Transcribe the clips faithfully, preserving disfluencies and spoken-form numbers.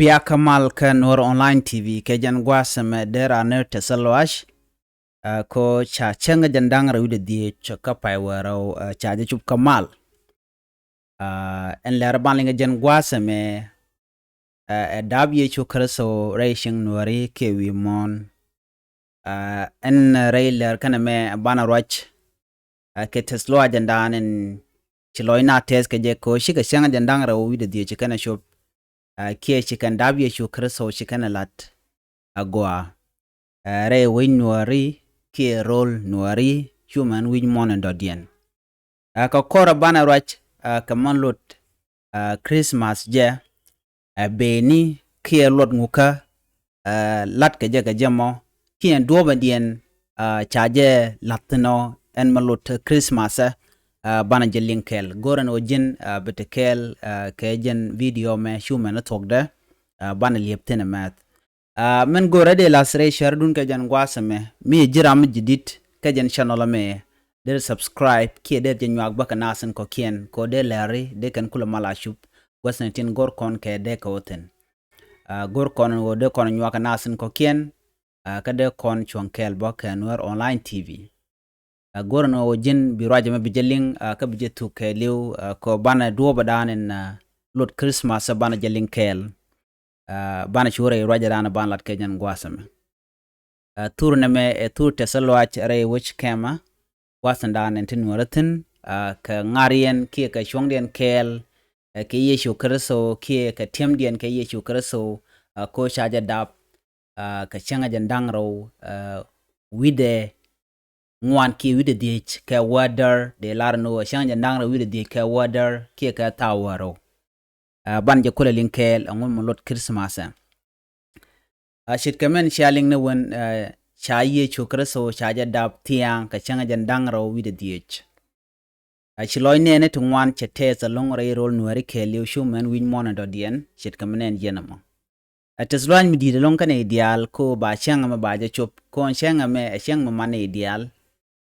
Bia kä mal kä Nuɔr Online T V kɛ jɛn gua̱a̱th ɛmɛ dee raan ni tɛthä lɔaac. Ɛ, kɔ ca cäŋ jɛn da̱ŋ rɛw wi̱cdɛ dhieec kä pay wäl rɛw, ɛ, ca jɛ cop kä mal. Ɛ, ɛn lɛr ban liŋ jɛn gua̱a̱th ɛmɛ, ɛ, ɛ dap Yecu Kritho rɛy cieŋ Nuääri kiɛ wi̱i̱ muɔ̱ɔ̱n. Ɛ, ɛn rɛy lɛr kɛnɛ mɛ banɛ ruac, ɛ, kɛ tɛth lɔaac jɛn da̱a̱n ɛn ci lɔc na tɛth kɛ jɛ kɔ cikɛ cäŋ jɛn da̱ŋ rɛw wi̱cdɛ dhieec ci kɛnɛ cop. Ɛ, kiɛ ci kɛn dap Yecu Kritho ci kɛnɛ la̱t agɔaa, ɛ, rɛy wec Nuääri kiɛ ro̱l Nuääri cu mɛn wi̱c muɔ̱ɔ̱n in dɔ̱diɛn. Ɛ, kɛ kɔrɛ banɛ ruac, ɛ, kɛ mɛn lot, ɛ, Christmas jɛ, ɛ, beni kiɛ luɔt ŋukä, ɛ, la̱t kɛ jɛ kɛ jɛ mɔ kiɛ duɔ̱ɔ̱pɛdiɛn, ɛ, ca jɛ la̱th thi̱n ɔ ɛn mɛn lot Christmas ɛ, ɛ, banɛ jɛ liŋ kɛɛl. Go̱rɛ ni ɣöö ji̱n, ɛ, bi te kɛɛl, ɛ, kɛ jɛn video mɛ cu mɛn thuɔ̱kdɛ, ɛ, banɛ liɛp thi̱n ɛmɛth. Ɛ, min go̱rɛ dee la̱th rɛy cärädun kɛ jɛn gua̱a̱th ɛmɛ, mi ji̱ ram mi ji̱ di̱t kɛ jɛn channel ɛmɛ, dee subscribe kiɛ dee jɛ nyuak bä kɛ naath in kɔ̱kiɛn kɛ ɣöö dee lɛri dee kɛn kulɛ mal a cup gua̱thni tin go̱r kɔn kɛ dee kɛ wä thi̱n. Ɛ, go̱r kɔn in ɣöö dee kɔn nyuak kɛ naath in kɔ̱kiɛn, ɛ, kä dee kɔn cuɔ̱ŋ kɛɛl bä kɛ Nuɔr Online T V. Ɛ, go̱r ni ɣöö ji̱n bi ruac ɛmɛ bi jɛ liŋ, ɛ, kä bi jɛ thuk kɛɛliw, ɛ, kɛ banɛ duɔ̱ɔ̱pɛ da̱a̱n in, ɛ, lot Christmas ɛ banɛ jɛ liŋ kɛɛl. Ɛ, banɛ cu rɛy ruac ɛ da̱a̱n ɛ banɛ lat kɛ jɛn gua̱a̱th ɛmɛ. Ɛ, thur nɛmɛ ɛ thur tɛthä lɔaac rɛy wec kɛmɛ, gua̱a̱th in da̱a̱n in ti Nuäärä thi̱n, ɛ, kɛ ŋa̱riɛn kiɛ kɛ cuɔ̱ŋdiɛn kɛɛl, ɛ, kɛ Yecu Kritho kiɛ kɛ ti̱emdiɛn kɛ Yecu Kritho, ɛ, kɔ ca jɛ dap, ɛ, kɛ cäŋ jɛn da̱ŋ rɛw, ɛ, wi̱cdɛ ŋuan kiɛ wi̱cdɛ dhieec kɛ wädär, dee lar ni ɣöö cäŋ jɛn da̱ŋ rɛw wi̱cdɛ dhieec kɛ wädär kiɛ kɛ thaw wäl rɛw. Ɛ, banɛ jɛ kulɛ liŋ kɛɛl ɛŋu mi lot Christmas ɛ. Ɛ, ce̱tkɛ min cia liŋ ni wen, ɛ, ca Yecu Kritho ca jɛ dap thia̱a̱ŋ kɛ cäŋ jɛn da̱ŋ rɛw wi̱cdɛ dhieec. Ɛ, ci lɔc nɛɛni ti ŋuan cɛ tɛth ɛlɔ̱ŋ rɛy ro̱l Nuääri kɛɛliw cu mɛn wi̱c muɔ̱ɔ̱n in dɔ̱diɛn, ce̱tkɛ min nɛn jiɛn ɛmɔ. Ɛ tɛth lɔaac mi di̱i̱t ɛlɔ̱ŋ kɛnɛ i̱ diaal kɔ ba cäŋ ɛmɛ ba jɛ cop, kɔn cäŋ ɛmɛ ɛ cäŋ mi man ni i̱ diaal.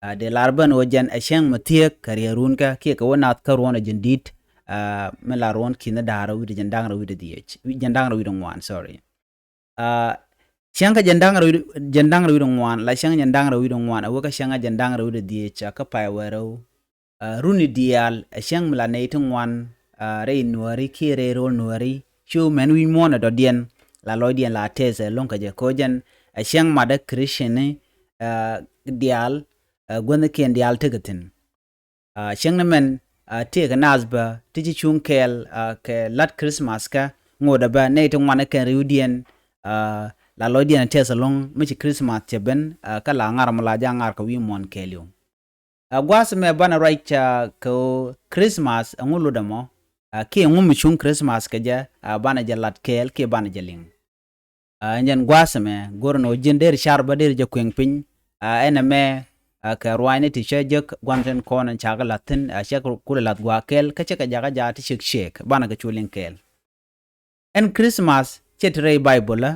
Ɛ, dee lar ben ɣöö jɛn ɛ cäŋ mi thieek kɛ riɛk runkä kiɛ kɛ wä nath kä ruɔ̱n ɛ jɛn di̱t, ɛ, mi la ruɔ̱n ki̱n da̱a̱r wi̱cdɛ jɛn da̱ŋ rɛw wi̱cdɛ dhieec, jɛn da̱ŋ rɛw wi̱cdɛ ŋuan, sorry. Ɛ, cäŋ kä jɛn da̱ŋ rɛw wi̱cdɛ, jɛn da̱ŋ rɛw wi̱cdɛ ŋuan, la cäŋ jɛn da̱ŋ rɛw wi̱cdɛ ŋuan, ɛ wä kä cäŋ kä jɛn da̱ŋ rɛw wi̱cdɛ dhieec, ɛ, kä pay wäl rɛw. Ɛ, runi diaal ɛ cäŋ mi la nɛy ti ŋuan, ɛ, rɛy Nuääri kiɛ rɛy ro̱l Nuääri cu mɛn wi̱c muɔ̱ɔ̱n ɛ dɔ̱diɛn, la lɔcdiɛn la tɛth ɛlɔ̱ŋ kɛ jɛ kɔ jɛn ɛ cäŋ matdä Christian ni, ɛ, diaal, ɛ, guäthnikiɛn diaal tekɛ thi̱n. Ɛ, cäŋ ni mɛn, ɛ, tëëkɛ naath bä ti ci cuŋ kɛɛl, ɛ, kɛ la̱t Christmas kä ŋotdɛ bä nɛy ti ŋuan ɛ kɛn ri̱wdiɛn, ɛ, la lɔcdiɛn ɛ tɛth ɛlɔ̱ŋ mi ci Christmas cɛ ben, ɛ, kä la ŋa̱r mi la jɛ ŋa̱r kɛ wi̱i̱ muɔ̱ɔ̱n kɛɛliw. Ɛ, gua̱a̱th ɛmɛ banɛ ruac, ɛ, kɛ ɣöö Christmas ɛŋu lotdɛ mɔ, ɛ, kiɛ ɛŋu mi cuŋ Christmas kɛ jɛ, ɛ, banɛ jɛ lat kɛɛl kiɛ banɛ jɛ liŋ. Ɛ, ɛn jɛn gua̱a̱th ɛmɛ go̱r ni ɣöö ji̱n deri car bä deri jɛ kueŋ piny, ɛ, ɛn ɛmɛ, ɛ, kɛ ruaacni ti cä jek gua̱n tin kɔn ɛn cakɛ la̱th thi̱n, ɛ, cɛ kulɛ la̱th gua̱a̱th kɛɛl kä cɛ kɛ jakä jaat ti cek cek banɛ kɛ cu liŋ kɛɛl. Ɛn Christmas cɛ ti rɛy Baibol ɛ,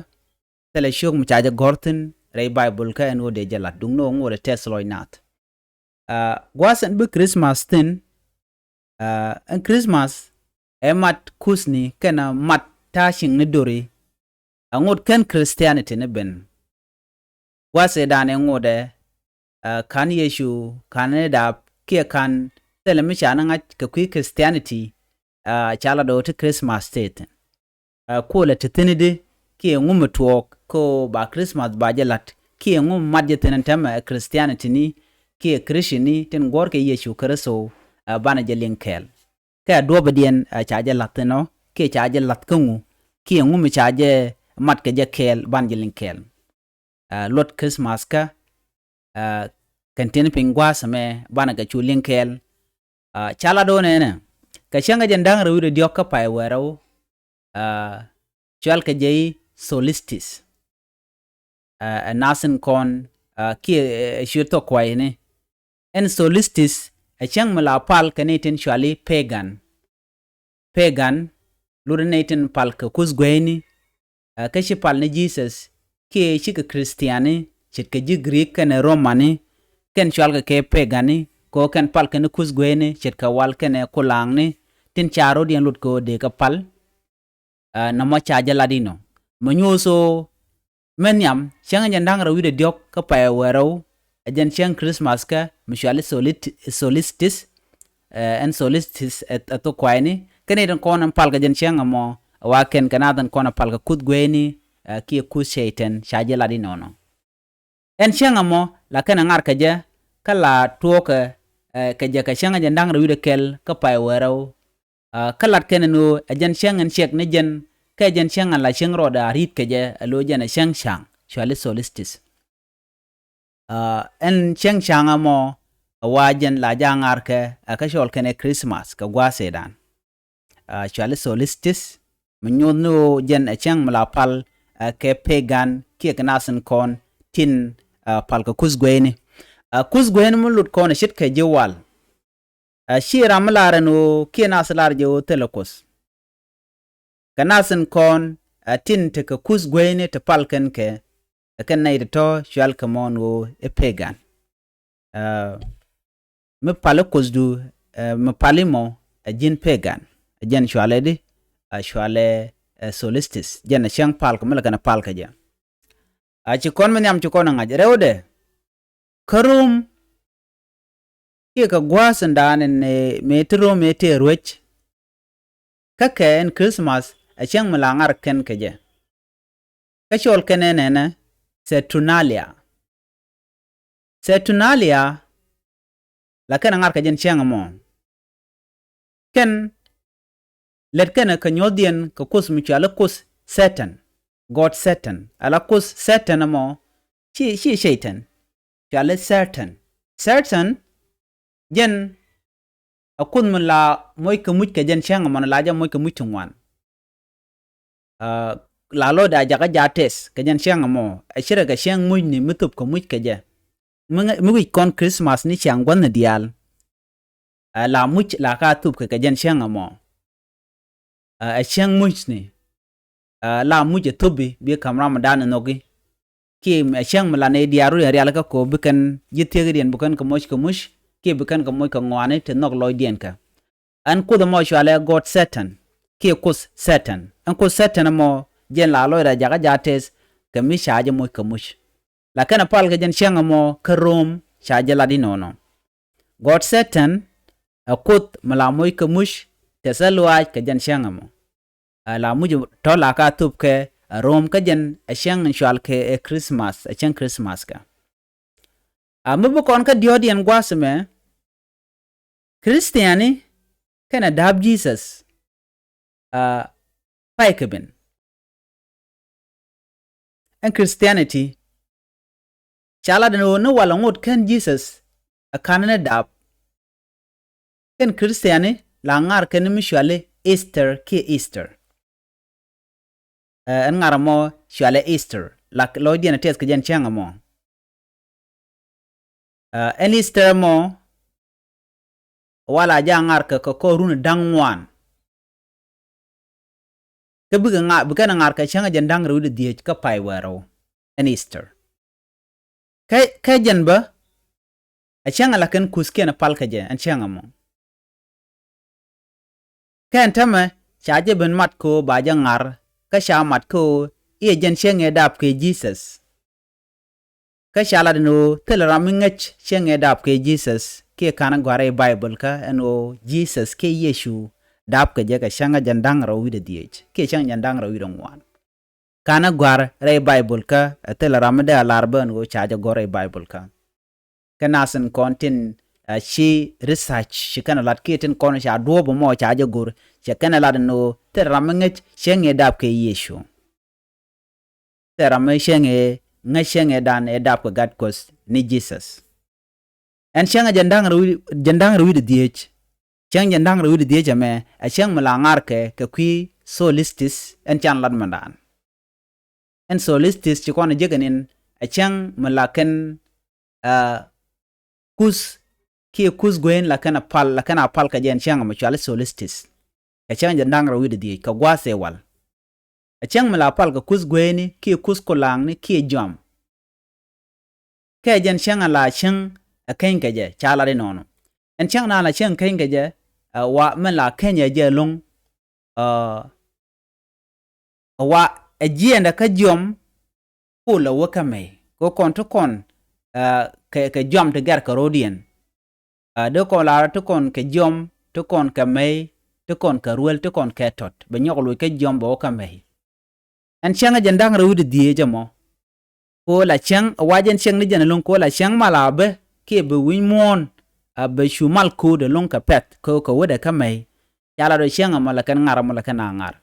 thilɛ ciök mi ca jɛ gɔ̱r thi̱n rɛy Baibol kä ɛn ɣöö dee jɛ la̱t duŋni ɣöö ŋot ɛ tɛth lɔc naath. Ɛ, gua̱a̱th ɛn bi Christmas thi̱n, ɛ, ɛn Christmas ɛ mat kuthni kɛnɛ mat ta̱a̱ ciëŋni döri. Ɛ ŋot kɛn Christianity ni ben. Gua̱a̱th ëëdan ɛ ŋotdɛ, ɛ, ka̱n Yecu ka̱n ni dap kiɛ ka̱n thilɛ mi ca ni ŋa̱c kɛ kui̱ Christianity, ɛ, ca la do̱r ti Christmas tëë thi̱n. Ɛ, kuɔlɛ ti thi̱n i̱di kiɛ ŋu mi tuɔɔk kä ba Christmas ba jɛ la̱t kiɛ ŋu mi mat jɛ thi̱n ɛn täämɛ ɛ Christianity ni kiɛ Christian ni tin guɔ̱ɔ̱r kɛ Yecu Kritho, ɛ, banɛ jɛ liŋ kɛɛl. Kɛ a duɔ̱ɔ̱pdiɛn, ɛ, ca jɛ la̱th thi̱n ɔ kiɛ ca jɛ la̱th kä ŋu kiɛ ŋu mi ca jɛ mat kɛ jɛ kɛɛl banɛ jɛ liŋ kɛɛl. Ɛ, luɔt Christmas kä, ɛ, kɛn tin piny gua̱a̱th ɛmɛ banɛ kɛ cu liŋ kɛɛl. Ɛ, ca la do̱n ɛnɛ kɛ cäŋ kä jɛn da̱ŋ rɛw wi̱cdɛ diɔ̱k kä pay wäl rɛw, ɛ, cual kɛ jɛ i̱ solstice. Ɛ, ɛ nath in kɔn, ɛ, kiɛ, ɛ, ciöt thok kuayni. Ɛn solstice ɛ cäŋ mi la pal kɛ ni tin cuali pagan. Pagan luri nɛy tin pal kɛ kuth gueyni, ɛ, kä ci pal ni Jesus kiɛ cikɛ Christiani, ce̱tkɛ ji̱ Greek kɛnɛ Romani, kɛn cualkɛ kɛ pagani, kɛ ɣöö kɛn pal kɛn kuth gueyni ce̱tkɛ wal kɛnɛ kulaŋni tin ca rɔ̱diɛn lot kɛ ɣöö dee kɛ pal. Ɛ, nɔmɔ ca jɛ lat inɔ. Mɛ nyuuth ɣöö mi nhiam cäŋ jɛn da̱ŋ rɛw wi̱cdɛ diɔ̱k kä pay wäl rɛw, ɛ jɛn cäŋ Christmas kɛ mi cuali solit-, solstice. Ɛ, ɛn solstice ɛ, ɛ thok kuayni. Kɛn i̱ tin kɔn ɛn pal kɛ jɛn cäŋ ɛmɔ, ɛ wa kɛn kɛ nath ɛn kɔn ɛ pal kɛ kuth gueyni, ɛ, kiɛ kuth cɛy-tan ca jɛ lat inɔnɔ. Ɛn cäŋ ɛmɔ la kɛn ɛ ŋar kɛ jɛ, kä la tuɔɔkɛ, ɛ, kɛ jɛ kɛ cäŋ jɛn da̱ŋ rɛw wi̱cdɛ kɛl kä pay wäl rɛw. Ɛ, kä lat kɛn ɛn ɣöö ɛ jɛn cäŋ ɛn ciɛk ni jɛn, kɛ jɛn cäŋ ɛn la cäŋ rɔɔdɛ a ri̱t kɛ jɛ, ɛ lo̱ jɛn ɛ cäŋ ca̱ŋ, cuali solstice. Ɛ, ɛn cäŋ ca̱ŋ ɛmɔ, ɛ wa jɛn la jɛ a ŋar kɛ, ɛ, kä cɔl kɛn ɛ Christmas kɛ gua̱a̱th ëëdan. Ɛ, cuali solstice, mi nyuuth ni ɣöö jɛn ɛ cäŋ mi la pal, ɛ, kɛ pagan kiɛ kɛ nath in kɔn tin, ɛ, pal kɛ kuth gueyni. Ɛ, kuth gueyni mi lut kɔn ɛ ce̱tkɛ ji̱ wal. Ɛ, ci ram mi lar ɛn ɣöö kiɛ nath lar jɛ ɣöö thilɛ kuoth. Kɛ nath in kɔn, ɛ, tin tekɛ kuth gueyni ti pal kɛn kɛ, ɛ kɛn nɛy ti tɔ̱ cual kɛ mɔ ɛn ɣöö i̱ pagan. Ɛ, mi pali kuothdu, ɛ, mi pali mɔ, ɛ ji̱n pagan. Ɛ jɛn cualɛ di, ɛ cualɛ, ɛ, solstice. Jɛn ɛ cäŋ pal kɛ mi la kɛn ɛ pal kɛ jɛ. A ci kɔn mi nhiam ci kɔn ɛ ŋa̱c rɛwdɛ. Kä Rom, kiɛ kɛ gua̱a̱th in da̱a̱n in, ɛ, mëë ti Rom mëë tëë ruec. Kä kɛ ɛn Christmas ɛ cäŋ mi la ŋar kɛn kɛ jɛ. Kä cɔl kɛn ɛ nɛnɛ Saturnalia. Saturnalia la kɛn ɛ ŋar kɛ jɛn cäŋ ɛmɔ. Kɛn lät kɛn ɛ kɛ nyuɔ̱thdiɛn kɛ kuoth mi cuali kuoth Satan, god Satan. Ala kuoth Satan ɛmɔ ci, ci cɛy-tan. Cuali Satan. Satan jɛn ɛ kuoth mi la moc kɛ muc kɛ jɛn cäŋ ɛmɔ, la jɛ moc kɛ muc ti ŋuan. Ɛ, la lɔcdɛ a jakä ja̱ tɛth kɛ jɛn cäŋ ɛmɔ, ɛ ce̱tkɛ cäŋ mucni mi thop kɛ muc kɛ jɛ. Mi ŋä-, mi wi̱c kɔn Christmas ni ciaŋ gua̱thni diaal. Ɛ, la muc la ka thop kɛ kɛ jɛn cäŋ ɛmɔ. Ɛ, ɛ cäŋ mucni. Ɛ, la muc ɛ thop bi, bi ka̱m ram dan ɛ nhɔki. Kiɛ ɛ cäŋ mi la nɛy diaal rut ɛn rialikä kɛ ɣöö bi kɛn ji̱ thiekidiɛn bi kɛn kɛ moc kɛ muc, kiɛ bi kɛn kɛ moc kɛ ŋɔaani ti nhɔk lɔcdiɛn kɛ. Ɛn kuoth ɛmɔ cualɛ god Satan, kiɛ kuoth Satan. Ɛn kuoth Satan ɛmɔ jɛn la lɔcdɛ a jakä ja̱ tɛth kɛ mi ca jɛ moc kɛ muc. La kɛn ɛ pal kɛ jɛn cäŋ ɛmɔ kä Rom ca jɛ lat inɔnɔ. God Satan ɛ kuoth mi la moc kɛ muc tɛth ɛ luaac kɛ jɛn cäŋ ɛmɔ. Ɛ la muc tɔ̱ la ka thop kɛ ɛ Rom kä jɛn ɛ cäŋ in cual kɛ ɛ Christmas, ɛ cäŋ Christmas kɛ. A mi bi kɔn kä diɔ̱ɔ̱kdiɛn gua̱a̱th ɛmɛ, Christiani kɛnɛ da̱a̱p Jesus, a, pay kɛ ben. Ɛn Christianity ca lat ɛn ɣöö ni walɛ ŋot kän Jesus ɛ ka̱n ni da̱a̱p. Kɛn Christiani la ŋar kɛn mi cuali Easter kiɛ Easter. Ɛ, ɛn ŋar ɛmɔ cualɛ Easter. La lɔcdiɛn ɛ tɛth kɛ jɛn cäŋ ɛmɔ. Ɛ, ɛn Easter ɛmɔ, wala jɛ a ŋar kɛ kɛ kɔr run da̱ŋ ŋuan. Kä bikɛ ŋa-, bikɛn ɛ ŋar kɛ cäŋ ɛ jɛn da̱ŋ rɛw wi̱cdɛ dhieec kä pay wäl rɛw. Ɛn Easter. Kä, kä jɛn bä, ɛ cäŋ ɛ la kɛn kuthkiɛn ɛ pal kɛ jɛ, ɛn cäŋ ɛmɔ. Kä ɛn täämɛ ca jɛ ben mat kɛ ɣöö ba jɛ ŋar, kä ca mat kɛ ɣöö i̱ ɛ jɛn cäŋ ëë dap kɛ Jesus. Kä ca lat ɛn ɣöö thilɛ ram mi ŋäc cäŋ ëë dap kɛ Jesus kiɛ ka̱n gua̱r rɛy Baibol kä ɛn ɣöö Jesus kiɛ Yecu dap kɛ jɛ kɛ cäŋ ɛ jɛn da̱ŋ rɛw wi̱cdɛ dhieec kiɛ cäŋ jɛn da̱ŋ rɛw wi̱cdɛ ŋuan. Ka̱n gua̱r rɛy Baibol kä, ɛ thilɛ ram mi dee a lar bä ɛn ɣöö ca jɛ gɔ̱r rɛy Baibol kä. Kä nath in kɔn tin, ɛ, ci research ci kɛn ɛ lat kiɛ tin kɔn ca duɔ̱ɔ̱p ɛmɔ ca jɛ go̱r, cɛ kɛn ɛ lat ɛn ɣöö thilɛ ram mi ŋäc cäŋ ëë dap kɛ Yecu. Thilɛ ram mi cäŋ ëë ŋäc cäŋ ëë dan ëë dap kɛ Gat Kuɔth ni Jesus. Ɛn cäŋ ɛ jɛn da̱ŋ rɛw wi̱c-, jɛn da̱ŋ rɛw wi̱cdɛ dhieec. Cäŋ jɛn da̱ŋ rɛw wi̱cdɛ dhieec ɛmɛ, ɛ cäŋ mi la ŋar kɛ, kɛ kui̱ solstice, ɛn can lat mɛndan. Ɛn solstice ci kɔn ɛ jek ɛn in, ɛ cäŋ mi la kɛn, ɛ, kuth, kiɛ kuth gueyn la kɛn ɛ pal, la kɛn a pal kɛ jɛ ɛn cäŋ ɛmɔ cuali solstice. Kɛ cäŋ jɛn da̱ŋ rɛw wi̱cdɛ dhieec, kɛ gua̱a̱th ëë wal. Ɛ cäŋ mi la pal kɛ kuth gueyni, kiɛ kuth kulaŋni, kiɛ jɔam. Kɛ jɛn cäŋ a la cäŋ ɛ keny kɛ jɛ, ca lat inɔnɔ. Ɛn cäŋ na la cäŋ keny kɛ jɛ, ɛ, wa, min la keny ɛ jɛ ɛlɔ̱ŋ, ɛ, Ɛ wa ɛ jiɛɛndɛ kä jiɔm kol ɛ wä kä mɛy kɛ kɔn ti kɔn, ah, kɛ, kɛ jiɔm ti gɛr kɛ ro̱diɛn. Ah, dee kɔn lar ti kɔn kɛ jiɔm, ti kɔn kɛ mɛy, ti kɔn kɛ ruel, ti kɔn kɛ tɔt. Bɛ nyɔk loc kä jiɔm bɛ wä kä mɛy. Ɛn cäŋ ɛ jɛn da̱ŋ rɛw wi̱cdɛ dhieec ɛmɔ. Ko la cäŋ ɛ wa jɛn cäŋ ni jɛn ɛlɔ̱ŋ ko la cäŋ mal a bä kiɛ bɛ wi̱ny muɔ̱ɔ̱n, a bɛ cu mal ko̱o̱t ɛlɔ̱ŋ kɛ pɛ̈th ko kɛ wädɛ kä mɛy. Ca la dɔ̱ cäŋ ɛmɔ la kɛn ŋar ɛmɔ la kɛn a ŋar.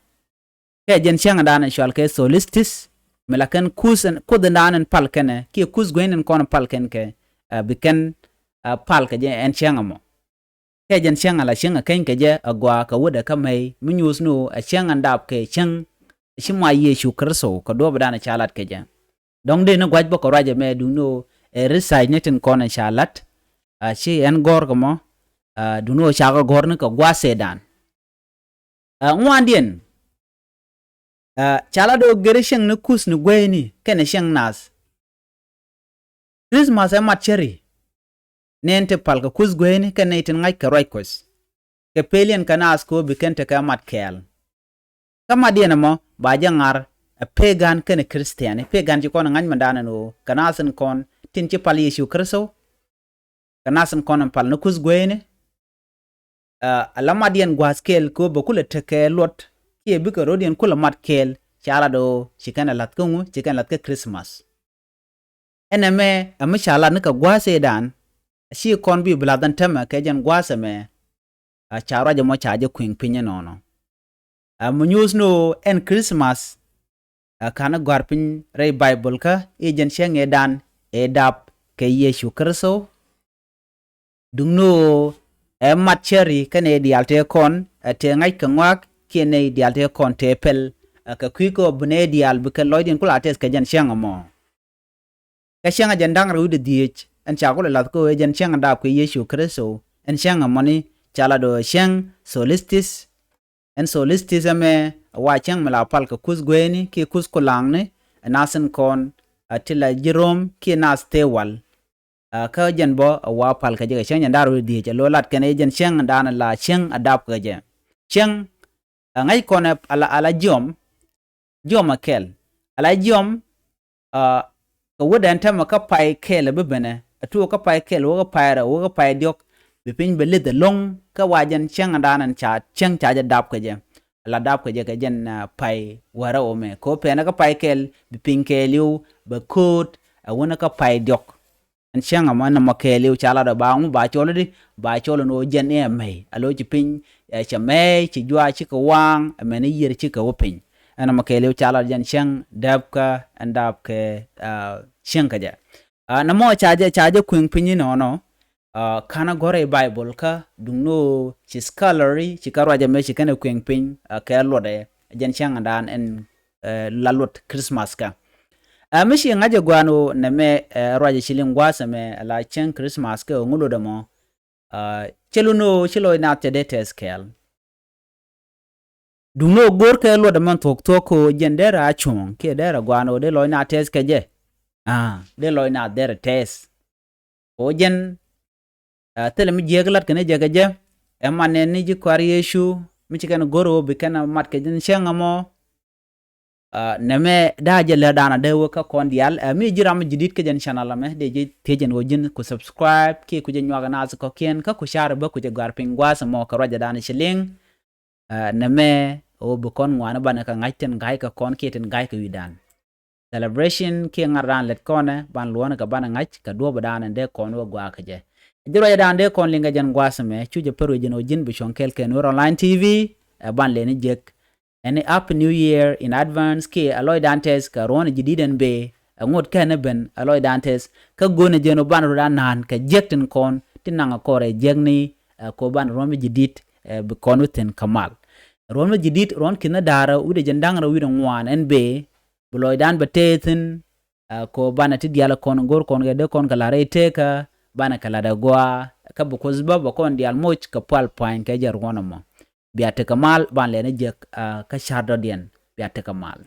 Kɛ jɛn cäŋ ɛdan ɛ cɔal kɛ solstice, mi la kɛn kuth ɛn, kuoth ɛdan ɛn pal kɛnɛ kiɛ kuth gueyni ɛn kɔn pal kɛn kɛ, a, bi kɛn, a, pal kɛ jɛ ɛn cäŋ ɛmɔ. Kɛ jɛn cäŋ ala cäŋ a keny kɛ jɛ a gɔaa kɛ wädɛ kä mɛy mi nyuuth ni ɣöö a cäŋ an dap kɛ cäŋ ci mɔ a Yecu Kritho kɛ duɔ̱ɔ̱p dan ca lat kɛ jɛ. Dɔ̱ŋ dee ni gua̱c bä kɛ ruac ɛmɛ duŋ ni ɣöö ɛ research ni tin kɔn ca lat, a, ci ɛn gɔ̱r kɛ mɔ, a, duŋ ni ɣöö cakɛ gɔ̱r ni kɛ gua̱a̱th ëëdan. A, ŋuandiɛn, a, ca la do̱ geri cieŋ ni kuth ni gueyni kɛnɛ cieŋ nath. Christmas ɛ mat cäri. Nɛn ti pal kɛ kuth gueyni kɛnɛ nɛy tin ŋa̱c kɛ ruac Kuɔth. Kɛ peliɛn kɛ naath kɛ ɣöö bi kɛn tekɛ mat kɛɛl. Kä matdiɛn ɛmɔ ba jɛ ŋar ɛ pagan kɛnɛ Christian. Pagan ci kɔn ɛ ŋa̱c mɛndan ɛn ɣöö kɛ naath in kɔn tin ci pal Yecu Kritho. Kɛ naath in kɔn in pal ni kuth gueyni. A, ala matdiɛn gua̱a̱th kɛɛl kɛ ɣöö bɛ kulɛ tekɛ luɔt kiɛ bikɛ ro̱diɛn kulɛ mat kɛɛl. Ca lat ɣöö ci kɛn ɛ la̱th kä ŋu, ci kɛn ɛ la̱th kä Christmas. Ɛn ɛmɛ ɛ mi ca lat ni kɛ gua̱a̱th ëëdan. A ci kɔn bi bi la̱th ɛn täämɛ kɛ jɛn gua̱a̱th ɛmɛ. A, ca ruac ɛmɔ ca jɛ kui̱ŋ piny ɛnɔnɔ. A, mi nyuuth ni ɣöö ɛn Christmas, a, ka̱n gɔ̱a̱r piny rɛy Bible kä i̱ jɛn cäŋ ëëdan ëë dap kɛ Yecu Kritho. Duŋ ni ɣöö ɛ mat cäri kɛnɛ diaal tëë kɔn, a, tëë ŋa̱c kɛ ŋɔak kiɛ nɛy diaal tëë kɔn tëë pɛl, a, kɛ kui̱ kɛ ɣöö bi nɛy diaal bi kɛ lɔcdiɛn kula tɛth kɛ jɛn cäŋ ɛmɔ. Kɛ cäŋ ɛ jɛn da̱ŋ rɛw wi̱cdɛ dhieec ɛn ca kulɛ la̱th kɛ ɣöö ɛ jɛn cäŋ dap kɛ Yecu Kritho. Ɛn cäŋ ɛmɔni ca la do̱ cäŋ solstice. Ɛn solstice ɛmɛ ɛ wa cäŋ mi la pal kɛ kuth gueyni kiɛ kuth kulaŋni, ɛ naath in kɔn, a, ti la ji̱ Rom kiɛ naath tëë wal. A, kä jɛn bä ɛ wa pal kɛ jɛ kɛ cäŋ jɛn da̱ŋ rɛw wi̱cdɛ dhieec ɛ lo̱ lat kɛn ɛ jɛn cäŋ dan la cäŋ a dap kɛ jɛ. Cäŋ, a, ŋäc kɔn ɛ ala, ala jiɔm, jiɔm ɛ kɛl. Ala jiɔm, a, kɛ wädɛ ɛn täämɛ kä pay kɛl ɛ bi benɛ. A tuɔɔk kä pay kɛl wä kä pay rɛw wä kä pay diɔ̱k. Bi piny bɛ lith ɛlɔ̱ŋ kä wa jɛn cäŋ dan ɛn ca cäŋ ca jɛ dap kɛ jɛ. Ala dap kɛ jɛ kɛ jɛn, a, pay wä rɛw mɛ. Kɛ ɣöö pɛnɛ kä pay kɛl bi piny kɛɛliw bɛ ko̱o̱t ɛ wänɛ kä pay diɔ̱k. Ɛn cäŋ ɛmɔ ɛn ɛmɔ kɛɛliw ca lat ɛ ba ŋu ba cɔl i̱di ba cɔl ɛn ɣöö jɛn i̱ ɛmɛy a lo̱c ci piny, ɛ, cɛ mɛy ci juaac cikɛ waaŋ ɛmɛn i̱ yiër cikɛ wä piny. Ɛn ɛmɔ kɛɛliw ca lat jɛn cäŋ däpkä ɛn dap kɛ, a, cäŋ kä jɛ. A, nɛmɔ ca jɛ ca jɛ kui̱ŋ piny inɔnɔ, a, ka̱n a gɔ̱r i̱ Bible kä duŋ ni ɣöö ci scholarly ci kä ruac ɛmɛ ci kɛn ɛ kui̱ŋ piny, a, kɛ luɔtdɛ jɛn cäŋ ɛn dan ɛn, ɛ, la luɔt Christmas kä. Ɛ, mi ci ŋa̱c ɛ gua̱a̱n ɣöö nɛmɛ, ɛ, ruac ɛ ci liŋ gua̱a̱th ɛmɛ ɛ la cäŋ Christmas kɛ ɣöö ŋu luɔt ɛmɔ. Ɛ, cɛ lun ɣöö ci lɔc naath cɛ dee tɛth kɛɛl. Duŋ ni ɣöö go̱o̱r kɛ luɔt ɛmɔ thuɔ̱k thuɔ̱k kɛ ɣöö jɛn dee rɛ a cuɔ̱ɔ̱ŋ kiɛ dee rɛ gua̱a̱n ɣöö dee lɔc naath tɛth kɛ jɛ. A, dee lɔc naath dee rɛ tɛth. Kɛ ɣöö jɛn, a, thilɛ mi jiääk lat kɛn jɛ kɛ jɛ. Ɛ man nɛn ni ji̱ kɔaar Yecu mi ci kɛn go̱r ɣöö bi kɛn mat kɛ jɛn cäŋ ɛmɔ. A, nɛmɛ da̱a̱ jɛ läätdan a dee wä kä kɔn diaal. A, mi ji̱ ram mi ji̱ di̱t kä jɛn channel ɛmɛ dee ji̱ thiec ɛn ɣöö ji̱n ku subscribe kiɛ ku jɛ nyuak ɛ naath kɔ̱kiɛn kä ku share bä ku jɛ gɔ̱a̱r piny gua̱a̱th ɛmɔ kɛ ruacdan ci liŋ. A, nɛmɛ ɣöö bi kɔn ŋuani banɛ kɛ ŋa̱c tin ga̱ykɛ kɔn kiɛ tin ga̱ykɛ wi̱dan. Celebration kiɛ ŋa̱rdan lät kɔnɛ ban luɔ̱ɔ̱n kɛ banɛ ŋa̱c kɛ duɔ̱ɔ̱pdan in dee kɔn wä gua̱a̱k kɛ jɛ. Ji̱ ruacdan dee kɔn liŋ kɛ jɛn gua̱a̱th ɛmɛ cu jɛ pär wi̱c jɛn ɣöö ji̱n bi cuɔ̱ŋ kɛɛl kɛ Nuer Online T V. Ɛ ban lɛni jek ɛn i̱ Happy New Year in advance kiɛ ɛ lɔcdan tɛth kɛ ruɔ̱n ji̱ di̱t ɛn bëë. Ɛ ŋot kɛn ɛ ben ɛ lɔcdan tɛth kä go̱o̱nɛ jɛn ɣöö ban rɔ̱dan na̱a̱n kɛ jiäk tin kɔn ti naŋ ɛ kɔrɛ jiäkni, ɛ, kɛ ɣöö ban ruɔ̱n mi ji̱ di̱t, ɛ, bi kɔn wi̱ thi̱n kä mal. Ruɔ̱n mi ji̱ di̱t ruɔ̱n ki̱n ɛ da̱rä wi̱cdɛ jɛn da̱ŋ rɛw wi̱cdɛ ŋuan ɛn bëë. Bi lɔcdan bɛ tëë thi̱n, a, kɛ ɣöö banɛ ti diaal kɔn go̱r kɔn kɛ dee kɔn kɛ la̱t rɛy tëëkä banɛ kɛ la̱t ɛ gɔaa. Kä bi Kuoth bä bɛ kɔn diaal moc kɛ pual pua̱ny kɛ jɛ ruɔ̱n ɛmɔ. Bia tekɛ mal ban lɛni jek, a, kä ca̱r dɔ̱diɛn. Bia tekɛ mal.